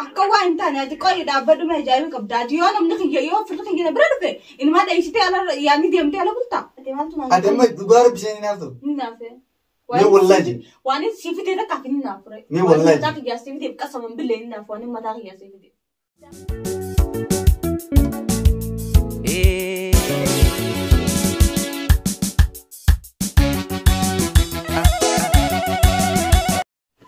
Akka waa hin taane ati qoyi dhaabbadhu mee ajaa'iba qabda. Ati yoo namni kiyya yoo firri kiyya na bira dhufe inumaa dheessitee ala yaadni deemtee ala bulta. Ati maaltu naa Ati amma dhugaa rabbi isheen hin haaftu. Ni naafe. Mee wallahi jedhi. Waan inni si fide takkaaf hin naafure. Mee wallahi Mataa kiyyaa si fideef qasaman billee hin naafu. Waan inni mataa kiyyaa si fide.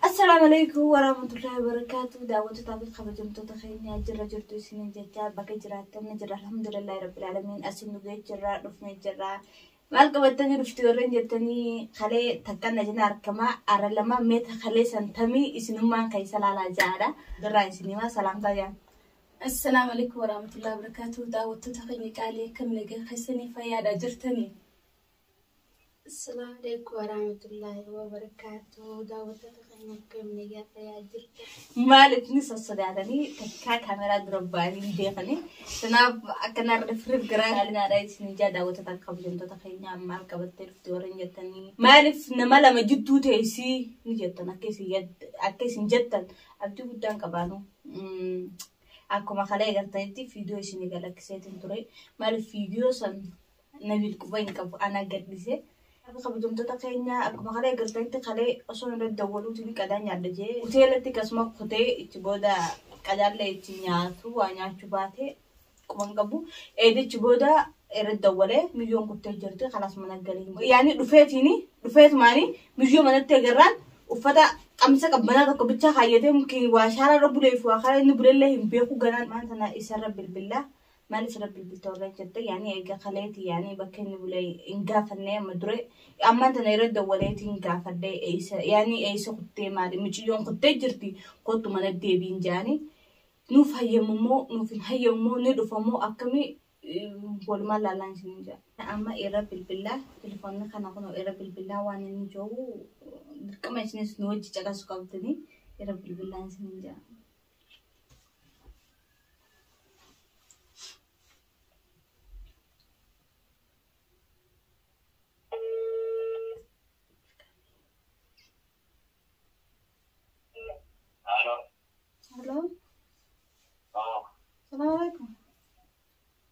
Assalaamu alaikum warahmatullahi wabarakatuh. Daawwattootaa fi kabajamtoota keenya jirra jirtu isiniin jecha bakka jiraattan ni jira. Alhamdulillahi rabbil alamin. Asin nu ga'ee jirra, dhufnee jirra. Maal qabattanii dhufti warreen jettanii kalee takkan ajina argama. Ara lama meeta kalee santamii isinummaan keessa laalaa ja'aadha. Birraa isin himaa salaamtaa ja'an. Assalaamu alaikum warahmatullahi wabarakatuh. Daawwattoota keenya qaalii akkam nagaa keessanii fayyaadha jirtanii? Assalaamu alaikum warahmatullahi wabarakatuh. Daawwattoota keenya akkam nagaa fayyaa jirtu. Maaliif ni sossodaatanii takkaa kaameraa dura ba'anii hin beekanii. Kanaaf akkana rifrif garaa haalinaadha isin ijaa daawwattoota kabajamtoota keenya maal qabattee dhufte warreen jettanii. Maaliif nama lama jidduu teessii ni jettan akka isin jettan abdii guddaan qabaanu. Akkuma kalee agartanitti viidiyoo isinii galakkiseetiin ture. Maaliif viidiyoo san Nabiil quba hin qabu ana gadhise. Kabajamtoota keenya akkuma kalee agartanitti kalee osoo irra dawwaluutiin qadaa nyaadha jee hoteelatti akkasuma kutee itti booda qadaallee itti nyaatu waa nyaachuu baate quba hin qabu. Eedichi booda irra dawwalee miyyoon kuttee jirti kalaas mana galiin. Yaani dhufeetiini dhufeetumaani miyyoo manatti agarraan uffata qamisa qabbanaa tokko bichaa kaayyatee mukeen waa shaaraa irra bulee fi waa karaa inni bulellee hin beeku ganaan maan sana isarra bilbillaa. Maaliif irra bilbilta warreen jette yaani eega kaleeti yaani bakka inni bule hin gaafanne amma dure ammaan tana irra dawwaleetiin gaafadhe eessa yaani eessa kuttee maali miciyyoon kuttee jirti kottu mana deebiin jaani nuuf hayyamu moo nuuf hin hayyamu moo ni dhufa moo akkami walumaan laallaan isiniin jaa. Amma irra bilbillaa telefoonni kana kunoo irra bilbillaa waan inni jiru dirqama isinis nu wajji caqasu qabdanii irra bilbillaan isiniin jaa. Halo. Hello. Oh. Salaam alaikum.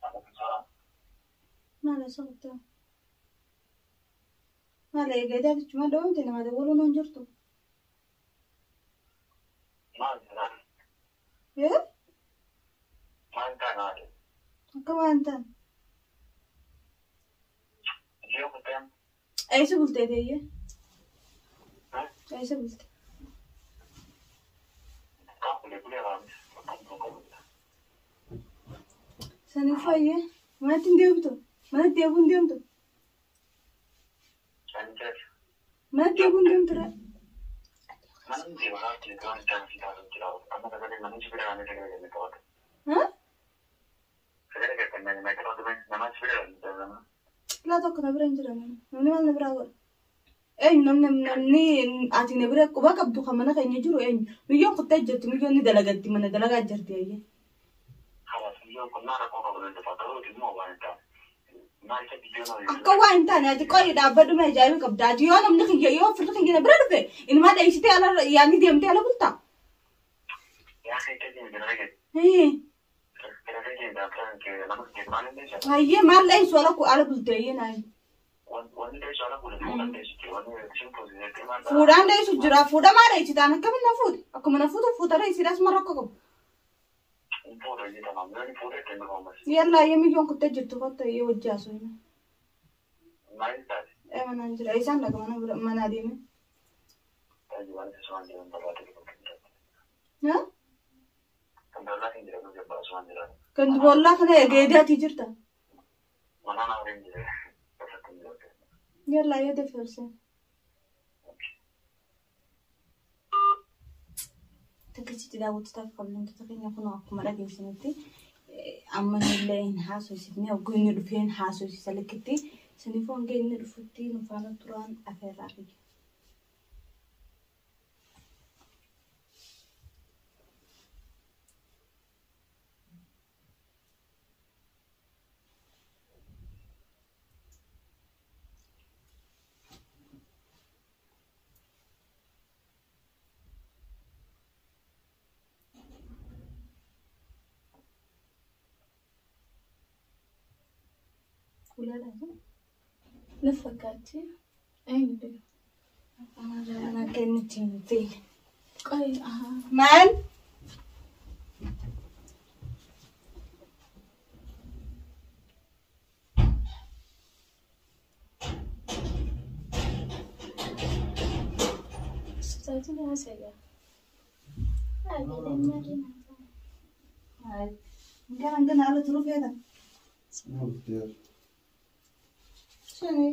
Waalaikumsalam. Maal eessa kuttee? Maal eegadaa jechuun dhoomte nama dawwaluun hin jirtu. Maal taana? Ee? Maal taana? Akka waan ta'an. Ishee kuteen? Eessa bultee teeyyee? Eessa bulte? Kan bulee bulee waamis. Bakka tokko bulee. Saniif fayyee manatti hin deebitu. Manatti deebi'uu hin deemtu. Saniteef. Manatti deebi'uu hin deemtu ree. Manni deemaa jiru waan ta'an si taasisu jira. Amma sagalee manni si bira waan sagalee kenne qabatu. Haa? Sagalee kenne nama qabatu nama si bira waan ta'an. Laa tokko na bira hin jiran. Namni maal na biraa godha? Eenyu namni namni ati na bira quba qabdu kan mana keenya jiru eenyu? Miyyoon kuttee jirti miyyoon ni dalagatti mana dalagaa jirti ayyee. Kalaas biyyoon kun maal rakkoo qabu nan dhufa garuu immoo waan ta'an. Maal isa biyyoon Akka waa hin taane ati qoyi dhaabbadhu mee ajaa'iba qabda. Ati yoo namni kiyya yoo firri kiyya na bira dhufe inumaa dheessitee ala yaadni deemtee ala bulta. Yaa keessa jiru jira gadi. Hii. Jira gadi daaktaan kee nama kee maal inni isa. Hayyee maal dheessu ala ala bulte ayyee naayi. Wanni dheessu ala bule fuudhan dheessitti wanni isin maal Fuudhaan dheessu jira fuudha maa dheessitaan akkamiin na fuute akkuma na fuutu fuuta dheessiidhaas ma rakkoo qabu. Fuudha jedhama namni fuudha ittiin dhufamas. Yallaa ayyee miyyoon kuttee jirtu kottu ayyee wajji haasofna. Maal taate? Ee manaan jira isaan dhaqa mana bira mana adeeme. Taajibaan isa sumaan jiran barbaade Haa? Kan dallaa hin jiran jabbaa sumaan jiran. Kan boollaa kana eegeedaatii jirta. Manaan aariin jira. Irratti hin jiru. Yallaa ayyee defersee. Takkichitti daawwattootaaf kabajamtoota keenya kun akkuma dhageessanitti amma illee hin haasofsifne hogguu inni dhufee hin haasofsiisa likkitti saniifuu hanga inni dhufutti nu faana turaan afeerraa kiyya. Kulaalaa. Na fakkaatti. Eenyu? Mana kennitti hin feene. Qoy ahaa. Maal? Sotaatiin haasa'e. Maal? Gana gana ala turuu feeta. Shani.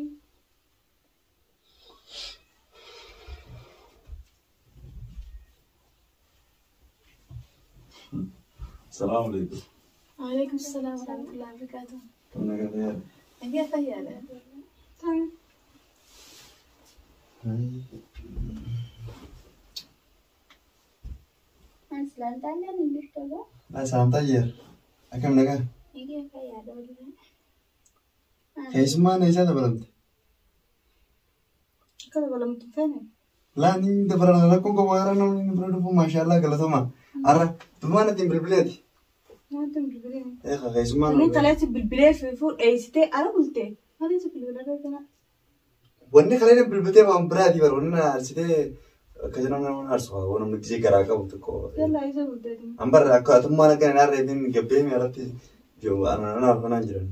Salaamu alaikum. Waalaikum salaam warahmatullahi wabarakatuh. Kan nagaa fayyaadha. Nagaa fayyaadha. Saamtaa jira. Akkam nagaa? Keessummaan eessaa dabalamte? Akka dabalamtu hin feene. Laa ni dabalana rakkoon qabu hara namni bira dhufu maashaallah galatoma. Har'a dumaan ittiin bilbileeti. Nyaata hin bilbileen. Eegaa keessummaan. Inni kaleessi bilbilee fi dheessitee ala bulte. Maaliif bilbila kana? Wanni kaleen bilbiltee waan biraati bara wanni na arsitee akka jedhamu nama arsu waan namni gisee garaa qabu tokko. Yallaa isa bultee. Ambar akka atummaan akka hin arreefin gabbee mi'aratti jiru anaan arfanaan jiran.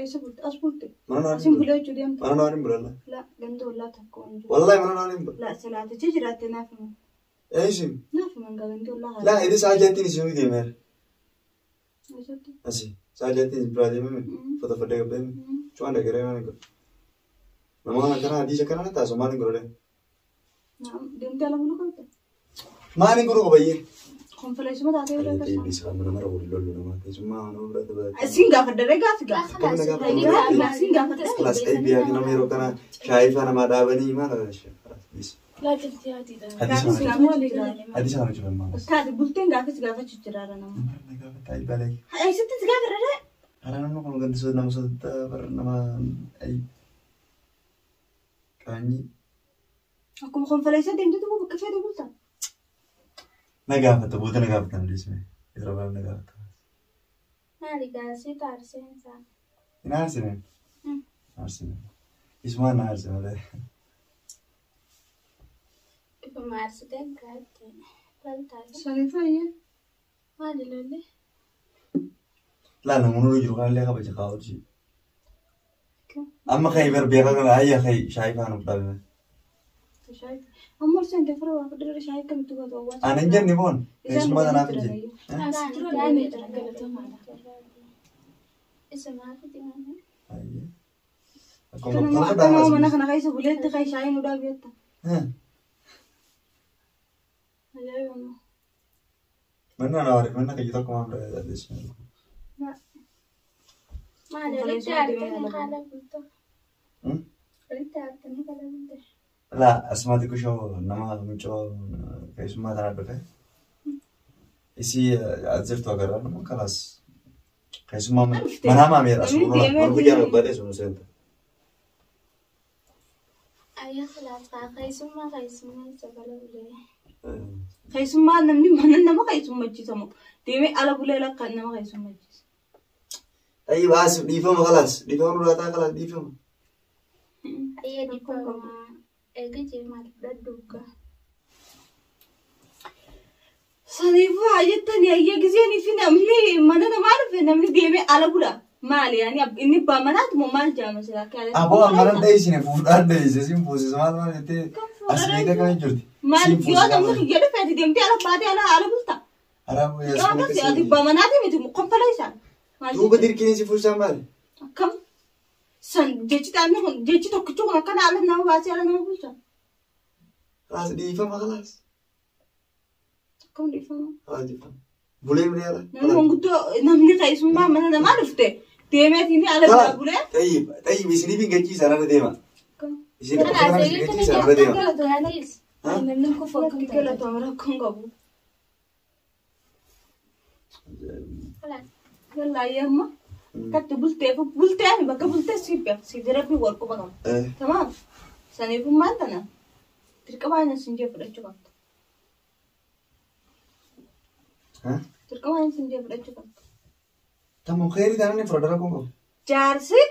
Isa bulte as bulte. Mana Asin naan bulee jechuu deemte. mana naan hin bulalla. La ganda ollaa tokko hin jiru. Wallahi mana naan hin bulla. La salaatichi jiraatte naaf himu. Eeyisim. Naaf himan gandi ollaa haala. Laa idis haajattiin isin deemeera. Eessatti? Asi saajattiin biraa deemame foto fodee gabbeeme cuwaan dhagaree waan godhu. Nama kana hadiisa kana taasu maal hin godhule. Deemtee ala buluu qabda. Maal hin godhu qabayyee. Konfaleessuma taatee yoo Ta'e dandeessu. bisa mana mara wal lollu nama keessummaa nama biratti baay'ee. Siin gaafadha gaafi gaafa. Akkam nagaa Siin gaafadha. Kalaas xaybii ati nama yeroo kana shaayii faana nama dhaabanii maal bisa. Laaqiltii haatiidha. Hadiisa Maali kana hadiisa kana jiran maal. Taate bulteen gaafis gaafachuu jiraara nama. Nama gaafata baay'ee. Eessatti si gaafadha? Hara namni kun ganti soda nama soda bara nama qaanyii. Akkuma konfaleessa deemtetu bakka fedhe bulta. Na gaafata booda na gaafata dhiisme yeroo baay'ee na gaafata. Maali gaasii taarseensaa? Hin aarsine. Aarsine. Isumaan na aarse malee. Ifuma aarsitee gaatti. Loltaas. Sanii fayyee. Maali lolli? Laa namoonni jiru kanallee kabaja kaa'uuti. Amma kai bar beekaa kana ayya kai shaayii faana dhaabame. Amma olseen teefara waa fudhadha shaayii kamitti gootu awwaasa. Ani hin jenne boon keessummaa tanaaf hin jenne. Asirra deemee jira galatoomaadha. Isumaa fiti malee. Akkuma Akkanuma mana kana keessa buleetti kai shaayii nu dhaabetta. Ajaa'iba. Manni ana wari manna kiyya tokko maal dha. Maali walitti aartanii haala bultoo? Walitti aartanii haala bultoo? Laa asumatti kushoo nama mucoo keessummaa tanaa dhufe. Isii as jirtu agarra nama kalaas keessummaa manaa maameera asuma mana guyyaa barbaade sun seenta. Ayya khilaaf keessummaa keessummaa isa bala bulee. Keessummaa namni mana nama keessummachiisamu deemee ala bulee lakka nama keessummachiisa. Tayyib asif dhiifama kalaas dhiifama nurraataa kalaas dhiifama. Ayya dhiifama eegajee maal fudhadhu gaa? Saniifuu haa jettanii ayya giseen fi namni mana namaa dhufe namni deemee ala bula. Maali yaani inni abbaa manaatu moo maal jedhama silaa akka Aboo amma dheessine fuudhaan dheessise siin fuusise maal maal jettee as beekta kan jirti. Maal yoo namni kiyya dhufe ati deemtee ala baatee ala ala bulta. Arabu Yoo akkasii ati abbaa manaati miti konfala isaan. Duuba dirqiin si fuusisan maali? Akkam san jechi taanni kun jechi tokkichi kun akkana ala nama baasee ala nama bulcha. Kalaas dhiifama kalaas. Akkam dhiifama. Kalaas dhiifama. Bulee bulee ala. Namni manguddoo namni keessummaa mana namaa dhufte deemeetiin ala bira bulee. Tayyib tayyib isiniif hin gachiisan ala deema. Isin kana isin gachiisan ala deema. Namni kun Lakki galatooma rakkoon qabu. Yallaa yemma. Katti bultee bultee ani bakka bultee siif beeku siif rabbi wal quba qaba. Tamaam. Saniifuu maal tana dirqama ani sin jee fudhachuu qabda. Dirqama ani sin jee fudhachuu qabda. Tamam khayri taanaan fudhadha rakkoon qabu. Jaarsi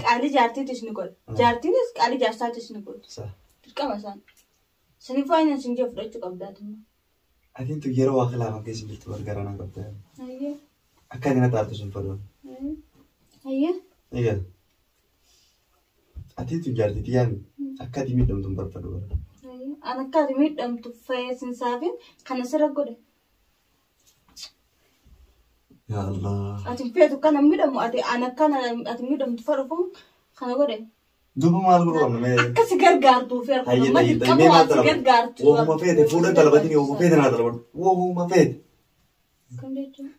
qaalii jaartiitis ni godha. Jaartiinis qaalii jaarsaatis ni godha. Sa. Dirqama isaan. Saniifuu ani isin jee fudhachuu qabdaatuma. Atiin tu yeroo waa khilaafan keessa jirtu gargaara naa qabda. Ayyee. Akka ati na taatu sun fedhu. Ayyee. Egaa. Atiin tu jaartiitii yaami. Akka ati miidhamtu hin barbaadu bara. An akka ati miidhamtu fayyisiinsaafin kana sirra godhe. Yaa Allah. Ati feetu kana miidhamu ati an akka ati miidhamtu fedhu kana godhe. Duuba maal godhuu qabna mee? Akka si gargaartuu fi Hayyee harkuma tayyee dirqama mee maal waan si talabatu? gargaartu. Wohuma feete fuudhan talabatini wohuma feete naa talabatu. Wohuma feete. Kam jechuun?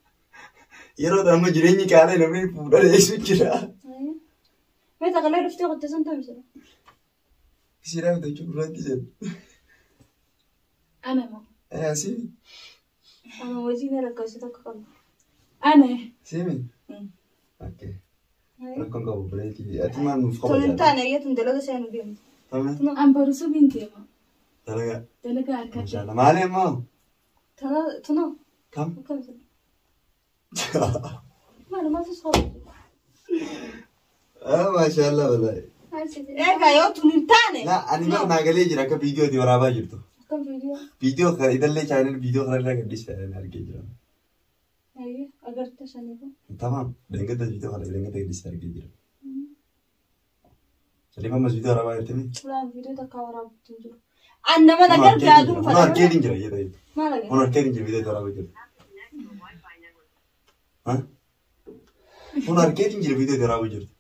Yeroo tan amma jireenyi qaalee namni fuudhan eessu jira. Mee taqalee dhuftee qottee sun tamsira. Isiidhaa miti jechuun duratti jedhu. Ana moo? Eh siimi. Ana wajjin lakkoofsa tokko qabna. Ana. Siimi. Okay. Rakkoon qabu bireetii. Ati maal nuuf Tun hin qaba? taane eeyyee tun dalaga seenuu deemti. Tame. An barusuu bin deema. Dalagaa. Dalagaa harkatti. Mashallah. Maali ammoo? Tana tunoo. Kam? Akkam sana? Maal maaltu soobu? Ah mashallah wallahi. Egaa yoo tun hin taane. La ani bara naa galee jira akka viidiyooti waraabaa jirtu. Akkam viidiyoo? Viidiyoo kana idallee chaanel viidiyoo kana irraa gadhiisee argee jira. Ayyee agartee saniifuu. Tamam. Dengata viidiyoo kana dengata gadhiisee argee jira. Sadiif ammas viidiyoo waraabaa jirti mi? Fulaan viidiyoo takka waraabutti hin jiru. An nama na gargaaruun Kun argee hin jira jedha. Maal agartee? Kun argee hin jira viidiyoo waraabaa jirtu. Ha? Kun argee hin jira viidiyoo waraabaa jirtu.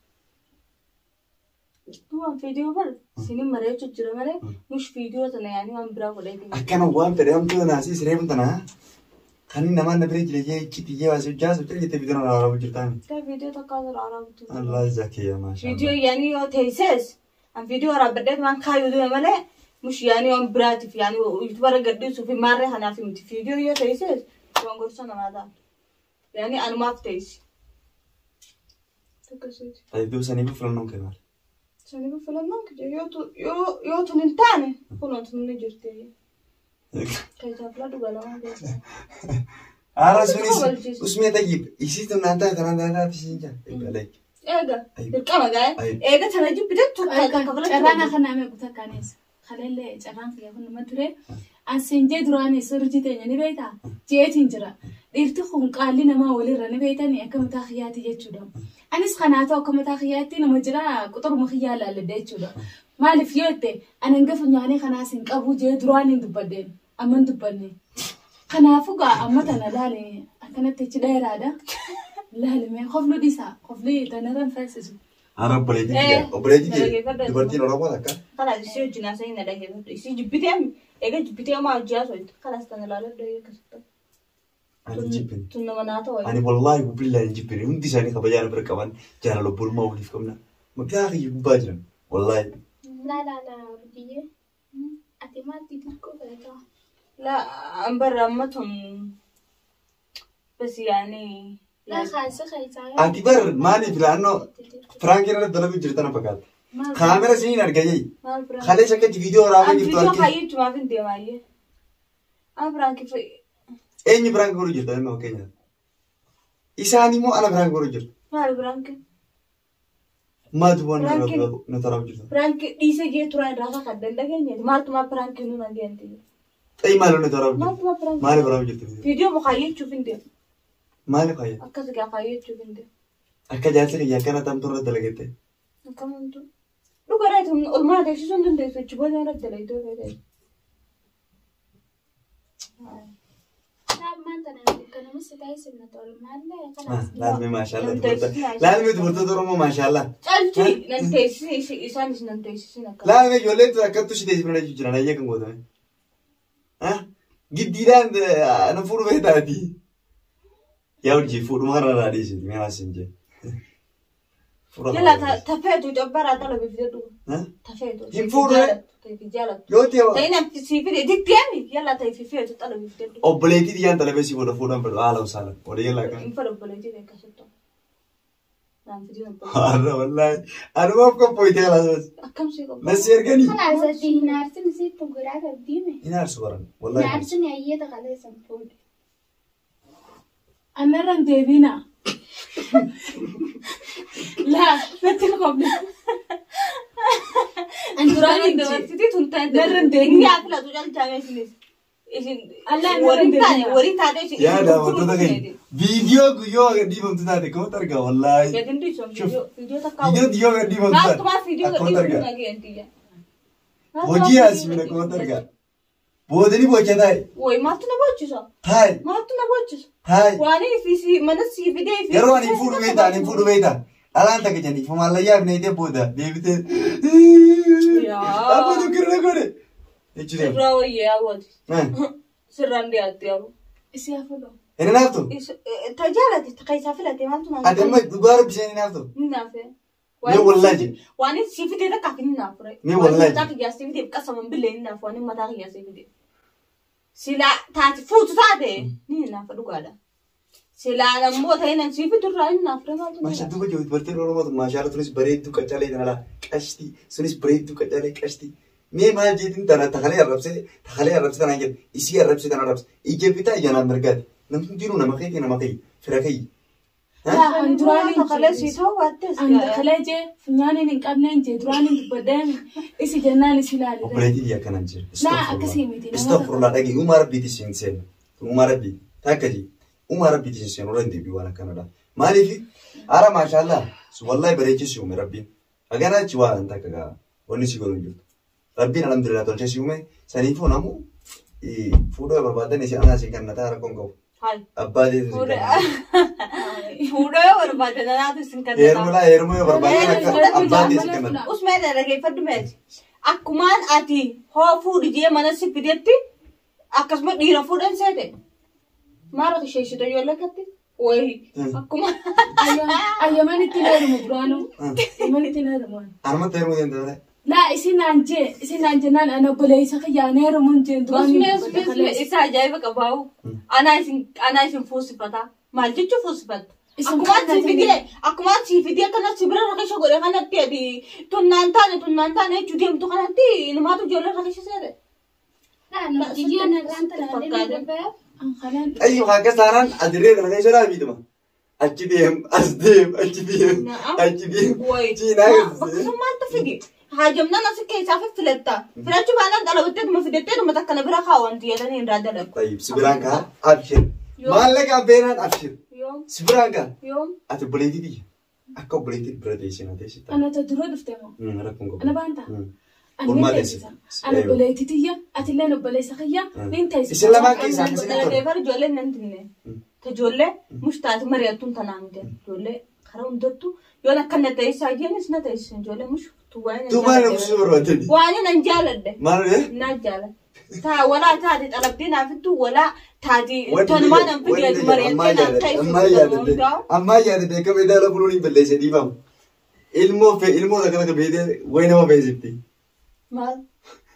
Waan viidiyoo bar sinin mareechuu jira malee mush viidiyoo tana yaanii waan biraa godhee. Akkana waan fedhe hamtuu naasii siree tana kan namaan na bira jira jee itti jee waasii jaasu jira jettee viidiyoo waraabaa jirtaani. Kaa viidiyoo takka waraabutti hin jiru. Allah zakiya maashaa. Viidiyoo yaanii yoo teesses an viidiyoo waraabbadhee waan kaayyoo du'e malee mush yaanii waan biraatiif yaanii yuutubara gadhiisuu fi maarree kanaaf miti viidiyoo yoo teesses waan gorsa namaa ta'a. Yaanii anumaaf teessi. Akkasiiti. Iddoo saniif filannoon kee maali? Saniif filannoon kiyya yoo tun hin taane kunoo tun ni jirti. Keessaa filadhu galamaa keessa. Ara sunis usmee tayyib isii tun naan taate naan taate isiin jaa. Egaa Eega dirqama gaa'e eega tana jibbite takka takka filachuu Carraan akka nama guutaa kaanes. Kaleellee carraan kiyya kun nama ture. An siinjee duraan sirrii teenya ni beektaa? Jeetiin jira. Dhiirti kun qaalli namaa walirra ni beektanii akka mataa kiyyaatti jechuudha. Anis kanaatu akka mataa kiyyaatti nama jira quxuruma kiyyaa laalladha jechuudha. Maaliif yoo jette ani hangafa nyaanee kanaas hin qabu jee duraan hin dubbadheen amma hin dubbanne. Kanaafuu gaa amma tana laali akkanatti achi dheeraadha. Laalimee koflu dhiisaa kofli tanarra hin feesisu. Ara obboleettii kiyya obboleettii kiyya dubartiin Oromoo takka. Kalaas isii wajjin haasa'in na dhageeffadhu. Isii jibbitee eega jibbitee homaa hojii haasa'u. Kalaas tana ilaaladhu eega akkasitti. Ani jibbin. Tun nama naa ta'u. Ani wallaahi billahi hin jibbine hundi isaanii kabajaa na bira qaban jaalala obbolummaa waliif qabna. Maqaa kiyya gubbaa jiran wallaahi. La la la biyyee. Ati maatti dirquu feetaa? La an barra amma tun bas yaanii. La kaasa keessaa. Ati bar maaliif laannoo Firaankiin irratti dalaguu jirtan fakkaata. Kaamera isiniin arga jee. Maal biraa? Kaleessa akkatti viidiyoo waraabaa An jirtu viidiyoo argee. kaayyechumaaf hin deemaayyee. An biraankii fa'i. Eenyu biraan godhuu jirta inni fakkeenyaaf? Isaan immoo ana biraan godhuu jirtu. Maal biraankii? Maaltu waan Biraankii- nu taraaf jirtu? Biraankii dhiisee jee turaan irraa akka dandageenye maaltumaa biraankii nu nageenti. Xayi maal nu taraaf jirtu? Maaltumaa biraankii? Maaliif waraabaa jirtu? Viidiyoo mukaayyechuuf hin deemu. Maaliif fayyada? Akkas gaa kaayyechuuf hin deemu. Akka jaarsa kiyya akkana tamtuu irratti dalagatte. Akkamantu. Dhugaadhaa tun olmaa teessisuu hin dandeessu achi booda irratti dalagdoo feetee. Maal tana dukkanama si taasisna tolmaallee kanaas. Laalmi maashaallah dubartoota. Laalmi dubartoota Oromoo maashaallah. Calchi nan teessisi isaanis nan teessisin akka. Laalmi ijoolleen tun akkattu si teessifna jechuu jiran ayyee kan gootame. Giddiidhaan na fuudhu beektaati. Yaa urjii fuudhuma kana irraa dhiisiti mee maas hin jee. Yala tafeetu cobbaraa xala bifite dhuga. Tafeetu. Hin fuudhu, eh? Ta'ifi jaalattu. Yoo ta'e Ta'in sii fide dikteemi yala ta'ifi feetu xala bifite dhuga. obboleettii xiyyaan xalabee si fuudha fuudhan fedhu haala usaala. Odee yalla kan. Hin fedhu obboleettii ta'e akkasitti. Naan fidin obboleettii. Har'a wallaahi anumaaf qophooyitee alaas. Akkam sii qophaa'e? Nasi erganii. Kanaas ati hin aarsin isitti goraa qabdiime. Hin aarsu baran Hin wallaahi. aarsin ayyeeta kaleessan fuudhe. Anarra hin deebiinaa. Laa natti hin qobne. An duraan hin dabarsiti tun ta'e. Narra hin deemin. Inni haa filatu calchaame isinis. Isin Allah narra hin waliin taane deemin. waliin taate isin. Yaa daawwattoota keenya viidiyoo guyyoo gadhiifamtu taate akkamitti argaa wallaahi. Gadin dhiisoom viidiyoo takka. Viidiyoo guyyoo gadhiifamtu taate Maaltumaa viidiyoo akkamitti gadhiifamtu argaa. nageenyatiyya. Hojii yaasmin akkamitti argaa. Boodani bocha taa'i. Woy maaltu na bochisa? Taa'i. Maaltu na bochisa? Taa'i. Waan fi mana sii fidee fi. Yeroo ani fuudhu beektaa ani fuudhu beektaa. Dhalaan takka jedhanii fomaallayyaa fi neetee booda deebitee. Yaa. Abba dukkirra godhe. Jechuudha. Sirraa wayyee hawwati. Sirraan dhiyaatti yaa'u. Isii haa fuudhu. Inni naaftu. Tajaajila keessaa filate maaltu na. Ati amma dhugaa rabbi isheen naaftu. Ni naafee. Mee wallaahi jedhi. Waan si fidee takkaaf inni naafure. Mee wallaahi. Mataa kiyyaa si fidee qasaman billee inni naafu waan mataa kiyyaa si fidee. Silaa taati fuutu taate ni naafa dhugaadha. Silaa ammoo ta'e nan si fidu irraa inni naafure maaltu na. Maashaa duuba jiru dubartiin Oromoo tun maashaa tunis bareedduu qacalee tana laa qashtii sunis bareedduu qacalee qashtii. Mee maal jeetiin tana takalee arrabsee takalee arrabsee tanaan jedhe isii arrabsee tana arrabse ija bitaa ija naan mirgaati. Namni hundinuu nama keetii nama kee fira kee. Laa an duraan hin Takalee si ta'uu baattees. An takalee jee funyaaniin hin qabneen jee duraan hin dubbadheemi. Isi jennaan isi ilaalite. Obboleettii biyya akkanaan jira. Laa akkasii miti. Istofurlaa dhagi uumaa rabbiiti siin seenu. Uumaa rabbii takka ji uumaa rabbiiti siin seenu irra hin deebi'u waan akkanadha. Maaliif ara maashaallaa wallahi bareechisi uume rabbiin. Haganaa achi waan takka gaa wanni si godhu hin jirtu. Rabbiin alhamdulillah tolchee si uume saniifuu namu fuudhuu barbaadan isin anaa isin kennataa rakkoon qabu. Hayi. Abbaa deetu isin kennata. Fuudhoo yoo barbaade nanaatu isin kennataa. Heerumulaa heerumuu yoo barbaadan akka abbaa deetu isin kennata. Usmee dhaggeeffadhu meeti. Akkumaan ati hoo fuudhi jee mana si fidetti akkasuma dhiira fuudhan seete. Maal ati isheessitu ijoollee akkatti? Wayi akkuma. Ayyaman ittiin heerumu duraanuu. Ayyaman ittiin heerumu. Anumatti heerumuu deemta Laa isin naan jee isin naan jennaan an obboleessa kiyyaan heerumuun jeen duraan hin Usmee dubbadhe usmee kaleessa. isa ajaa'iba qabaa'u. Anaa isin fuusifataa. Maal jechuun fuusifatta? Isin Akkuma ati kannatanii. fidee akkuma ati fidee akkana si bira rakisha godhe kanatti ati tunnaan taane tunnaan taane jechuu deemtu kanatti inumaatu ijoollee rakisha seete. Laa nuti ji'a narraan talaallee darbee. An kalaan Ayyuu akkas taanaan adirree kana keessa dhaabiituma. Achi deem, as deem, achi deem, Na'am. achi deem. Wayi. Cinaa Bakka sun maaltu fide? Haajamnaan as keessaa fi filatta. Filachuu baanaan dhalabattee fidattee dhuma takka na bira kaawwanti jedhanii irraa dalagu. Tayyib, si biraan kaa abshir. Maallaqa abbeenaan abshir. Yoom Si biraan kaa yoom ati obboleettii biyya. Akka obboleettii bira teessee na teessita. ana ta dura dhufte moo? Rakkoon qabu. Ana baanta? Ani Olmaa ni teessisa. teessisa. Ana obboleettii tiyya atilleen obboleessa kiyya nin teessisa. Isin lamaan keessaa akkasii tola. Dhaggeeffadhu ijoolleen nan tinne. Ijoollee mushtaati mari'attuun tanaa miti. Ijoollee karaa hundattuu yoon akka na teessaa jeenis na teessisan ijoollee mushtu waan Tu maal na fuusuu barbaadde? Waan nan jaaladhe. Maal dhee? Na jaaladhe. Taa walaa taate xalabdee naaf ittu walaa taate tonumaa nan fidee mari'attee naaf Ammaa yaadadde. Ammaa yaadadde akka beedaa buluun hin balleesse dhiifamu. Ilmoo fe ilmoo takka takka beetee wayi nama beesifti. Maal?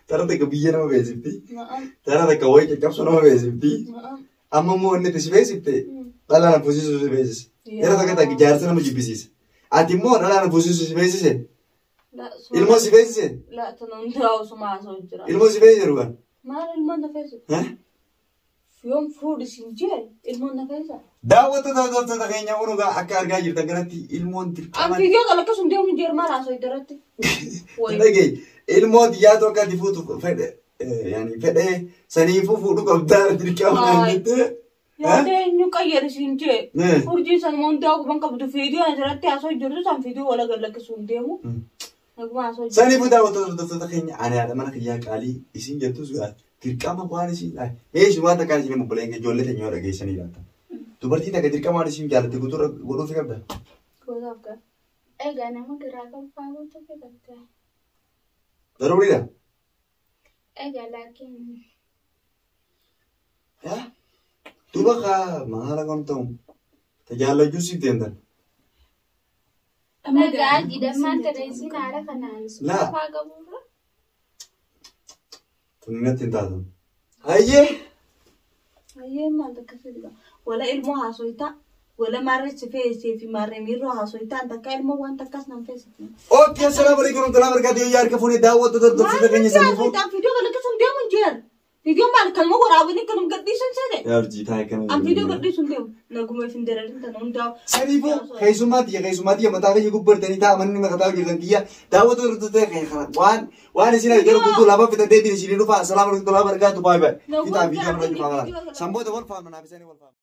Tara takka biyya nama beesifti. Tara takka wayi caccabsuu nama beesifti. Amma immoo inni itti si beesifte dhala na fuusisuu si beesise. Yeroo takka takka jaarsa nama jibbisiisa. Ati immoo dhala na fuusisuu si beesise. Ilmoo si beesise. La tana hundaa'u suma haasa'u jira. Ilmoo si beesise dhugaan. Maal ilmoon na feesu? Yoom fuudhi siin jee ilmoon na feesa? Daawwattoota hordoftoota keenya unugaa akka argaa jirtan kanatti ilmoon dirqama. An fiigee qala akkasuma deemu jeer maal haasa'u irratti? Dhagaye ilmoo xiyyaatu akka ati fuutu fedhe yaani fedhee saniifuu fuudhu qabdaa dirqama jettee. Yaada eenyu qayyari siin jee. Urjiin sanuma hundaa guban qabdu fiigee asirratti haasa'u jirtu san fiigee wala gallakkisuun deemu. Naguma haasa'u jirtu. Saniifuu daawwattoota hordoftoota keenya ani haadha mana kiyyaa qaalii isin jettus dirqama waan isin mee isin waan takkaan isin obboleen ijoollee teenya yoo dhageessanii laata. Dubartiin takka dirqama waan isin jaalatte guutuu godhuufi qabda. Gootaaf gaa. Egaa nama garaa qabfaa guutuu fi qabda. Daruuriidha. Egaa laakiin. Duuba kaa maala kan ta'u tajaajilachuu siif deemtan. Egaa jidhammaan tana isin haala kanaan Laa. suufaa qaburra. Tunnatti hin taatu. Hayyee. Hayyee maal akkasii dhiba. Wala ilmoo haasoyitaa. Wala maarree si feesee fi maarree miirroo haasoyitaa takka ilmoo waan takkas nan feesifne. Okay, assalamu alaikum warahmatullahi wabarakatuh. Yaa harka fuunee daawwattoota hordoftoota keenya saniifuu. Haasoyitaan fiidiyoo kana akkasuma deemu hin jeer. Viidiyoo maal kanuma waraabanii kanuma gadhiisan seete? Yaa urjii taa'e kana. An viidiyoo gadhiisu hin deemu. Naguma ifin dararin tana hundaa'u. Saniifuu keessummaa tiyya mataa kiyya gubbartanii ta'a manni maqataa hojjetan kiyya daawwatu irratti ta'e kana waan isin argaa guutuu lafa fitadee isin dhufa. Assalaamu alaikum warahmatullahi wabarakatuh. Baay'ee baay'ee. Fitaa viidiyoo mana cufaa kana. Sanboota wal faamna naaf isanii wal faamna.